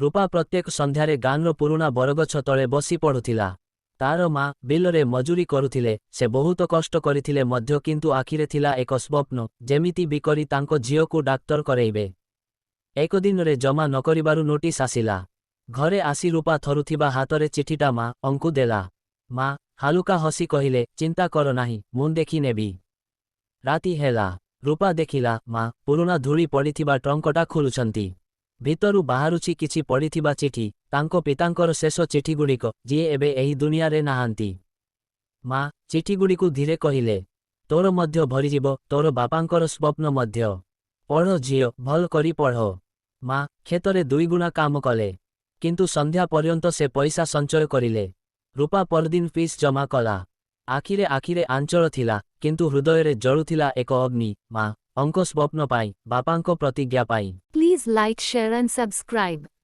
ରୂପା ପ୍ରତ୍ୟେକ ସନ୍ଧ୍ୟାରେ ଗାଁର ପୁରୁଣା ବରଗଛ ତଳେ ବସି ପଢୁଥିଲା। ତାର ମା ବିଲରେ ମଜୁରୀ କରୁଥିଲେ। ସେ ବହୁତ କଷ୍ଟ କରିଥିଲେ ମଧ୍ୟ, କିନ୍ତୁ ଆଖିରେ ଥିଲା ଏକ ସ୍ୱପ୍ନ, ଯେମିତି ବି କରି ତାଙ୍କ ଝିଅକୁ ଡାକ୍ତର କରେଇବେ। ଏକ ଦିନରେ ଜମା ନକରିବାରୁ ନୋଟିସ୍ ଆସିଲା। ଘରେ ଆସି ରୂପା ଥରୁଥିବା ହାତରେ ଚିଠିଟା ମା ଙ୍କୁ ଦେଲା। ମା ହାଲୁକା ହସି କହିଲେ, "ଚିନ୍ତା କର ନାହିଁ, ମୁଁ ଦେଖି ନେବି।" ରାତି ହେଲା। ରୂପା ଦେଖିଲା, ମା ପୁରୁଣା ଧୂଳି ପଡ଼ିଥିବା ଟ୍ରଙ୍କଟା ଖୋଲୁଛନ୍ତି। ଭିତରୁ ବାହାରୁଛି କିଛି ପଡ଼ିଥିବା ଚିଠି, ତାଙ୍କ ପିତାଙ୍କର ଶେଷ ଚିଠିଗୁଡ଼ିକ, ଯିଏ ଏବେ ଏହି ଦୁନିଆରେ ନାହାନ୍ତି। ମା ଚିଠିଗୁଡ଼ିକୁ ଧୀରେ କହିଲେ, "ତୋର ମଧ୍ୟ ଭରିଯିବ, ତୋର ବାପାଙ୍କର ସ୍ୱପ୍ନ ମଧ୍ୟ। ପଢ଼ ଝିଅ, ଭଲ କରି ପଢ଼।" ମା କ୍ଷେତରେ ଦୁଇଗୁଣା କାମ କଲେ, କିନ୍ତୁ ସନ୍ଧ୍ୟା ପର୍ଯ୍ୟନ୍ତ ସେ ପଇସା ସଞ୍ଚୟ କରିଲେ। ରୂପା ପରଦିନ ଫିସ୍ ଜମା କଲା। ଆଖିରେ ଆଖିରେ ଆଞ୍ଚଳ ଥିଲା, କିନ୍ତୁ ହୃଦୟରେ ଜଳୁଥିଲା ଏକ ଅଗ୍ନି, ମା ଙ୍କ ସ୍ୱପ୍ନ ପାଇଁ, ବାପାଙ୍କ ପ୍ରତିଜ୍ଞା ପାଇଁ। Please like, share and subscribe.